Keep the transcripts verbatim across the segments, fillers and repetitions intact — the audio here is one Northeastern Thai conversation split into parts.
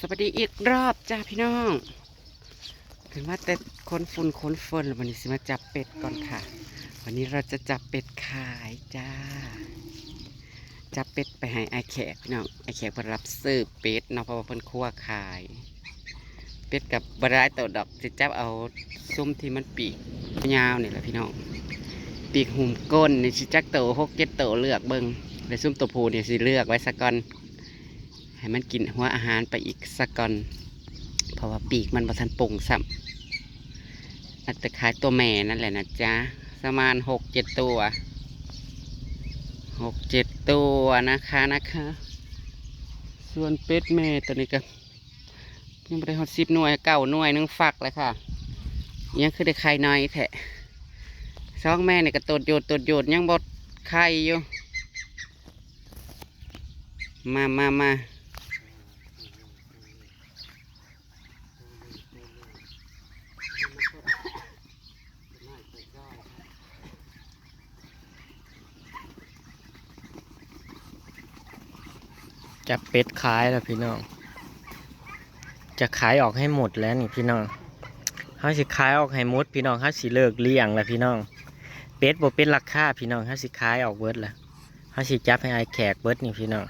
สวัสดีอีกรอบจ้าพี่น้อง ถึงว่าแต่คนฝุ่นคนเฟินแล้ววันนี้สิมาจับเป็ดก่อนค่ะ วันนี้เราจะจับเป็ดขายจ้า จับเป็ดไปให้อ้ายแขกพี่น้อง อ้ายแขกเพิ่นรับซื้อเป็ดเนาะ เพราะว่าเพิ่นครัวขาย เป็ดกับบ่ได้โตดอก สิจับเอาซุ่มที่มันปีกยาวนี่แหละพี่น้อง ปีกหุ้มก้นนี่สิจักโต หกเจ็ดโต เลือกเบิ่ง แล้วซุ่มตัวผู้นี่สิเลือกไว้ซะก่อน ให้มันกินหัวอาหารไปอีกซะก่อน เพราะว่าปีกมันบ่ทันปรุงซ้ำ อาจจะขายตัวแม่นั่นแหละนะจ๊ะ ประมาณหกเจ็ดตัว หกเจ็ดตัวนะคะ นะคะ ส่วนเป็ดแม่ตัวนี้ก็ ยังบ่ได้ฮอดสิบหน่วย เก้าหน่วยหนึ่งฟักเลยค่ะ ยังคือได้ไข่น้อยแท้ สองแม่นี่ก็โตดโยดโตดโยด ยังบ่ไข่อยู่ มา มา มา จับเป็ดขายแล้วพี่น้อง จะขายออกให้หมดแล้วนี่พี่น้อง เฮาสิขายออกให้หมดพี่น้อง เฮาสิเลิกเลี้ยงแล้วพี่น้อง เป็ดบ่เป็นราคาพี่น้อง เฮาสิขายออกเบิดแล้ว เฮาสิจับให้อ้ายแขกเบิดนี่พี่น้อง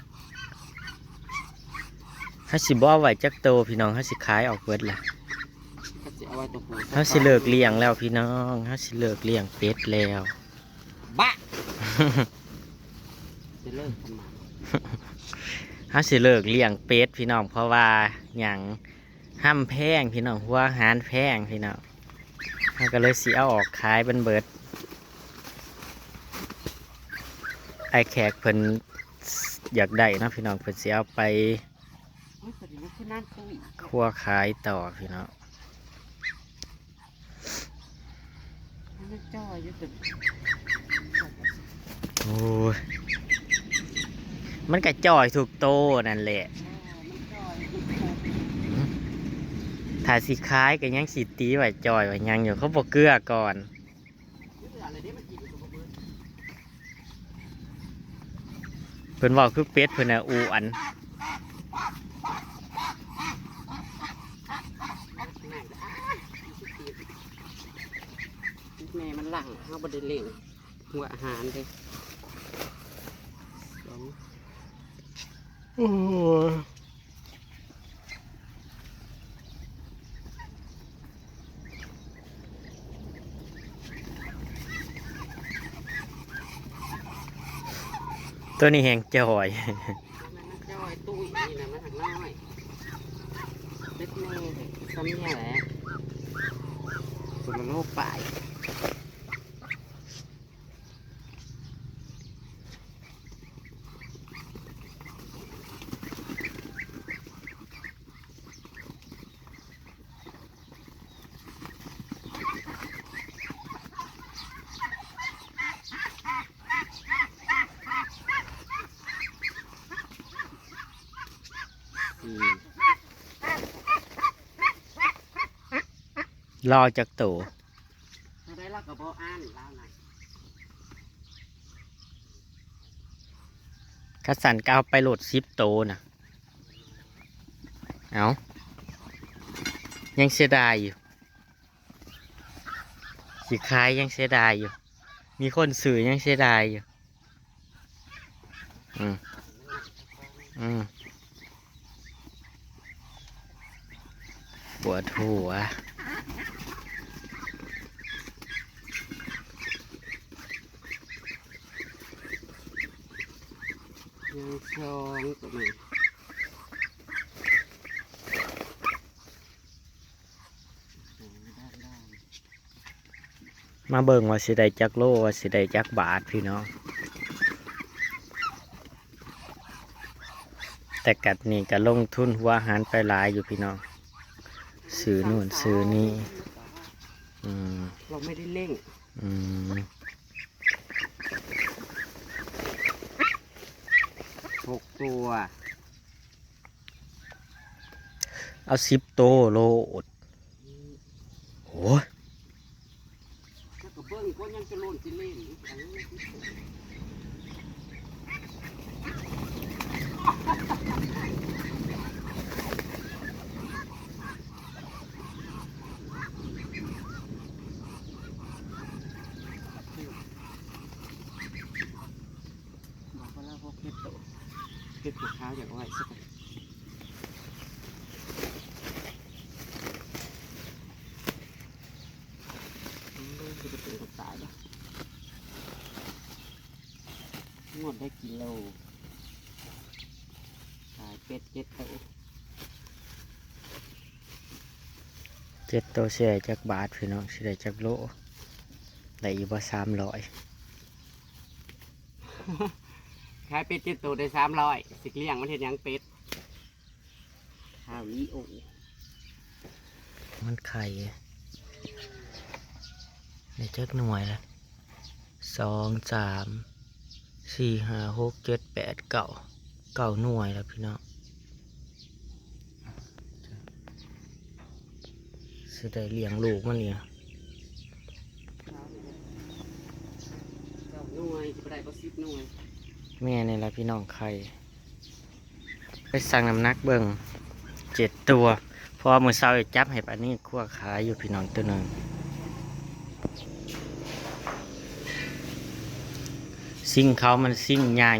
เฮาสิบ่เอาไว้จักโตพี่น้อง เฮาสิขายออกเบิดแล้ว เขาสิเอาไว้ตัวผู้ เฮาสิเลิกเลี้ยงแล้วพี่น้อง เฮาสิเลิกเลี้ยงเป็ดแล้ว บะ จะเลิกทำไม เฮาสิเลิกเลี้ยงเป็ดพี่น้อง เพราะว่าหยัง ห้ำแพงพี่น้อง หัวอาหารแพงพี่น้อง เฮาก็เลยสิเอาออกขายเป็นเบิด อ้ายแขกเพิ่นอยากได้เนาะพี่น้อง เพิ่นสิเอาไป โอ้ย ตัวนี้มันคือนั่นตุ้ย ครัวขายต่อพี่น้อง มันจ่อยอยู่ตัวนี้ โอ้ย มันก็จ่อยทุกโตนั่นแหละ อ่า มันจ่อยอยู่ตัวนี้ ถ้าสิขายก็ยังสิตีว่าจ่อยว่าหยังอยู่ เขาบ่เกลือก่อน เพิ่นเว้าคือเป็ดเพิ่นน่ะ อูอัน แม่มันหลัง เฮาบ่ได้เล่น หัวอาหารเด้ โอ้ ตัวนี้แฮงจ่อย มันจ่อย ตุ้ยนี่นะ มันหักน้อย เล็กน้อย ซ้ำเนี่ยแหละ ตัวละโลปลาย อืม รอจักโต เท่าใดเราก็บ่อ่านลาวนะ คันซั่นก็เอาไปโลดสิบโตนะ เอา ยังเสียดายอยู่ สิขายยังเสียดายอยู่ มีคนซื้อยังเสียดายอยู่ อืม อืม ปวดหัว หนึ่ง สอง ตัวนี้ มาเบิ่งว่าสิได้จักโล ว่าสิได้จักบาทพี่น้อง แต่กัดนี่ก็ลงทุนหัวอาหารไปหลายอยู่พี่น้อง ซื้อนู่นซื้อนี่ อืม เราไม่ได้เร่ง อืม หกตัว เอาสิบโตโลด โอ้ย แล้วก็เบิ่งก็ยังจะโลนจะเล่นอยู่ เออ สิบโต เ เอาอยากเอาไว้สักหน่อย อืม จะเป็นตายบ่ หมดได้กิโล ขายเป็ดเจ็ดโต เจ็ดโตสิได้จักบาทพี่น้อง สิได้จักโล ได้อยู่บ่ สามร้อย ขายเป็ดเจ็ดโตได้สามร้อย สิเลี้ยงมันเฮ็ดหยังเป็ด ข้าวอีโอ มันไข่ ได้จักหน่วยละ สอง สาม สี่ ห้า หก เจ็ด แปด เก้า เก้าหน่วยแล้วพี่น้อง สิได้เลี้ยงลูกมันอีก เก้าหน่วย สิบ่ได้บ่สิบหน่วย แม่นี่ล่ะพี่น้องไข่ ไปชั่งน้ำหนักเบิ่ง เจ็ดตัว เพราะว่ามื้อเช้าจับให้ปานนี้ ครัวขายอยู่พี่น้องตัวหนึ่ง ซิ่งเขามันซิ่งใหญ่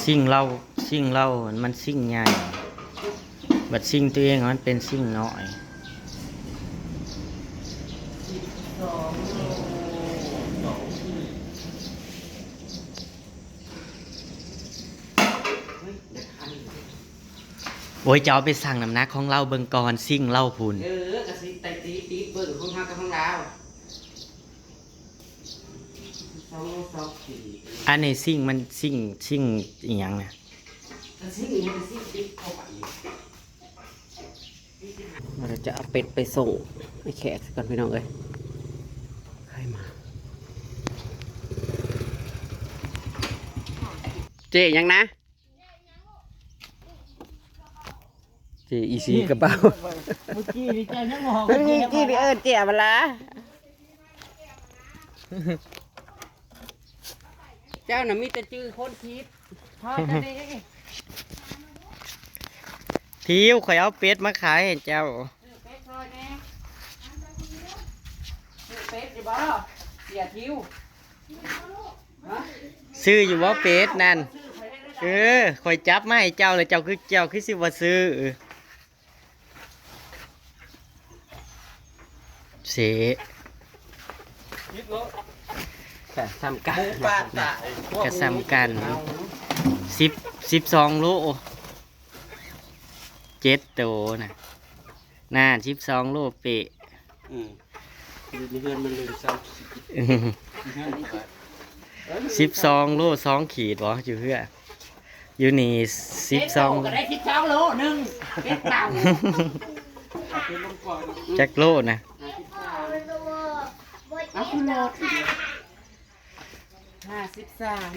ซิ่งเรา ซิ่งเรามันซิ่งใหญ่ บัดซิ่งตัวเองมันเป็นซิ่งน้อย โอ้ย เจ้าไปชั่งน้ำหนักของเราเบิ่งก่อน ซิ่งเราพุ้น เออ กะสิไต่ตีติดเบิ่งของเฮากับของลาว สองโลสองขีด อันนี้ซิ่งมันซิ่ง ซิ่งอีหยังนะ กะสิมันกะสิติดเข้าไป เราจะเอาเป็ดไปส่งไอ้แขกก่อนพี่น้องเอ้ย ใครมา เจ๊ยังนะ เจ๊อีซีกระเป๋า เมื่อกี้นี่เจ้ายังมอง เมื่อกี้นี่เอิ้นเจ๊มาละ เจ้าน่ะมีแต่จื่อคนคิด พอจะดี ทิว ข่อยเอาเป็ดมาขายให้เจ้า ซื้อเป็ดซอยแหน่ ซื้อเป็ดอยู่บ่ เสียทิว ฮะ ซื้ออยู่บ่เป็ดนั่น ซื้อไปให้ได้ เออ ข่อยจับมาให้เจ้าเลย เจ้าคือ เจ้าคือสิบ่ซื้อ เสะ กะซ้ำกัน หมูป่าตาย กะซ้ำกัน สิบ สิบสองโล เจ็ดโตนะ น่า สิบสองโลเป๊ะ อืม อยู่ในเฮือนมันลืมซ้ำ เฮือนมันเปิด สิบสองโลสองขีดบ่ อยู่เฮือน อยู่นี่ สิบสอง เจ็ดโตก็ได้สิบสองโลหนึ่ง เป็นเต่า เอาไปลงก่อน จักโลนะ เอาขึ้นรถ ห้าสิบสาม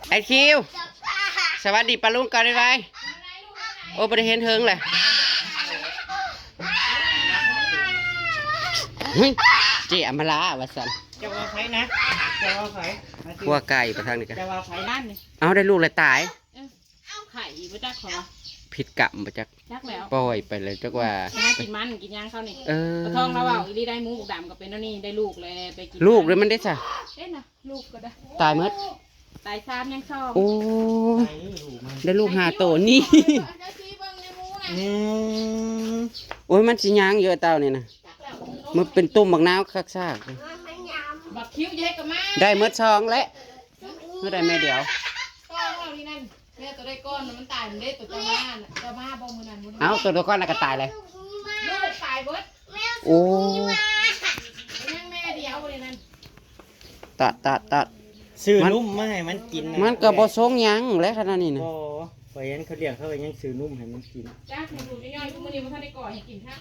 ไอคิว สวัสดีป้าลุงก่อนได้ไหม โอ้ บ่ได้เห็นเฮิงเลย เฮ้ย เจ๊อำมาลาว่าซั่น จะว่าไผนะ จะว่าไผ ขั่วไก่ไปทางนี้กัน จะว่าไผนั่นนี่ เอาได้ลูกเลยตาย เออ เอาไข่อีกบ่จักขอ ผิดกรรมบ่จัก จักแล้ว ปล่อยไปเลยจักว่า หากินมันกินหยังเขานี่ เออ ปลาทองเราเอาอีหลีได้หมูบักดำก็เป็นอันนี้ได้ลูกเลยไปกิน ลูกเลยมันได้ซะ เอ๊ะนะ ลูกก็ได้ ตายหมด ตายสามยังสอง โอ้ ได้ลูกห้าโตนี่ เจ้าชี้เบิ่งในหมูนะ อืม โอ้ย มันสิย่างอยู่ไอ้เต้านี่นะ มันเป็นตุ่มบักนาวคักซาก บักคิ้วจะให้กับมา ได้หมดสองแล้ว เมื่อใดแม่เดียว ก้อนเรานี่นั่น แม่ตัวได้ก้อนน่ะมันตายมันได้ตัวเจ้ามาน่ะ เจ้ามาบ่มื้อนั้นบ่ได้ เอ้า ตัวเดียวก่อนน่ะก็ตายเลย ลูกตายเบิด โอ้ ยังแม่เดียวเลยนั่น ตะ ตะ ตะ ซื้อ มัน นุ่มมาให้มันกินนะ มันก็บ่ทรงหยังแหละขนาดนี้นะ บ่ ข่อยเห็นเขาเลี้ยงเขาก็ยังซื้อนุ่มให้มันกิน จ้า คุณดูย่อยๆ ทุกมื้อนี้บ่ทันได้ก่อให้กินค่ะ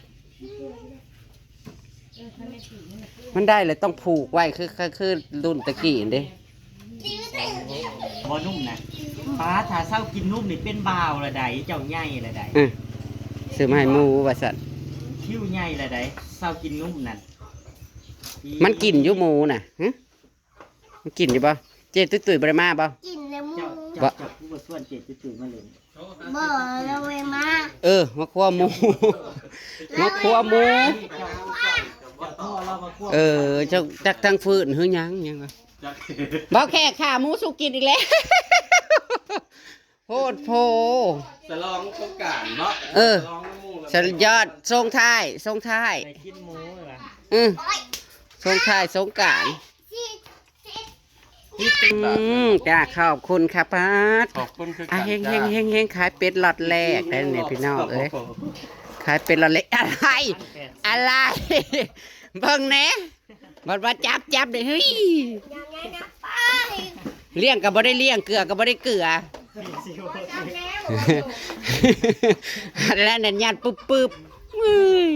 เออ ทันได้กินนั่นน่ะ มันได้เลยต้องผูกไว้คือ คือ คือรุ่นตะกี้เด้ บ่นุ่มนะ ป้า ถ้าเซากินนุ่มนี่เป็นบ่าวละใด เจ้าใหญ่ละใด อือ ซื้อมาให้หมูว่าซั่น คิ้วใหญ่ละใด เซากินนุ่มนั่น มันกินอยู่หมูน่ะ หึ มันกินอยู่บ่ เจ๊ตุ้ยตุ้ยบ่ได้มาบ่ กินแล้วหมู เจ้า เจ้า บ่ เจ้าผู้บ่ชวนเจ๊ตุ้ยตุ้ยมาเล่น บ่ เราไปมา เออ มาครัวหมู มาครัวหมู เจ้า เจ้าพ่อเรามาครัว เออ เจ้าจักทั้งฟืนหือหยังหยังวะ จัก บ่าวแขกขาหมูสู่กินอีกแล้ว โพดโพ ฉลองสงกรานต์เนาะ เออ ฉลองน้ำหมู่แล้ว สุดยอด ส่งท้าย ส่งท้าย ไปกินหมูล่ะ อือ ส่งท้ายสงกรานต์ อืม จ้า ขอบคุณค่ะป้าด ขอบคุณคือ อ่ะ กัน เฮง จ้า เฮง เฮง เฮง ขายเป็ดล็อตแรกได้เนี่ยพี่น้องเอ้ย ขายเป็ดล็อตแรก อะไร อะไร เบิ่งแหน่ บัดว่าจับ จับเลย เฮ้ย ยังไงนะป้า เลี้ยงก็บ่ได้เลี้ยง เกลือก็บ่ได้เกลือ จับแล้ว อันนั้นน่ะ ยัดปึ๊บปึ๊บ เฮ้ย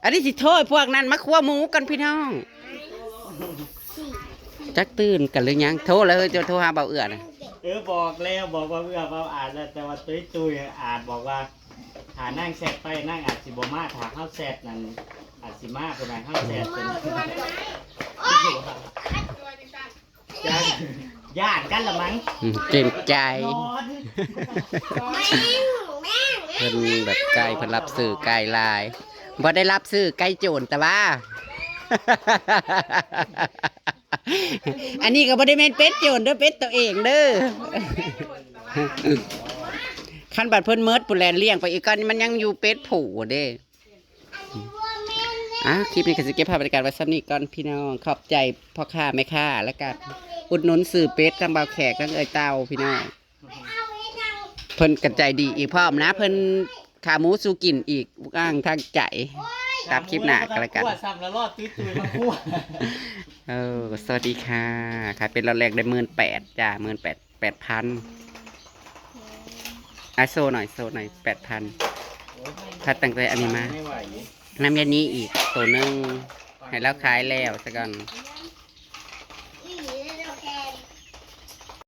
อันนี้สิโทษพวกนั้นมาคั่วหมูกันพี่น้อง จักตื่นกันหรือยัง โทรแล้ว เฮ้ย จะโทรหาเบาเอื้อนะ เออ บอกแล้ว บอกว่าเอื้อเบาอ่านแล้ว แต่ว่าตุ้ยตุ้ยอ่านบอกว่า หานางแชทไป นางอาจสิบ่มา ถ้าเฮาแชทนั่น อาจสิมา ผู้ใดเฮาแชทเป็น ย่าน ย่านกันละมั้ง อืม เกรงใจ นอน เพิ่นแบบไก่ เพิ่นรับซื้อไก่หลาย บ่ได้รับซื้อไก่โจรแต่ว่า อันนี้ก็บ่ได้แม่นเป็ดโจรเด้อ เป็ดตัวเองเด้อ คันบัดเพิ่นเมิดผู้แลนเลี้ยงไปอีกก่อน มันยังอยู่เป็ดผู้เด้ อ่ะ คลิปนี้ก็สิเก็บภาพบรรยากาศไว้ส่ำนี้ก่อนพี่น้อง ขอบใจพ่อค้าแม่ค้า และก็อุดหนุนซื้อเป็ดทั้งบ่าวแขกทั้งเอื้อยเต่าพี่น้อง เพิ่นก็ใจดีอีกพร้อมนะ เพิ่นขาหมูสู่กินอีกอ้างทางใจ ตามคลิปหน้าก็แล้วกัน ซ้ำแล้วรอดตุ้ยตุ้ยมาคั่ว เออ สวัสดีค่ะ ขายเป็ดล็อตแรกได้ หมื่นแปด จ้า หมื่นแปด แปดพัน อ่ะ โชว์หน่อย โชว์หน่อย แปดพัน ถ้าตั้งแต่อันนี้มา ไม่ไหว น้ำยานี้อีกตัวหนึ่ง ให้เราขายแล้วซะก่อน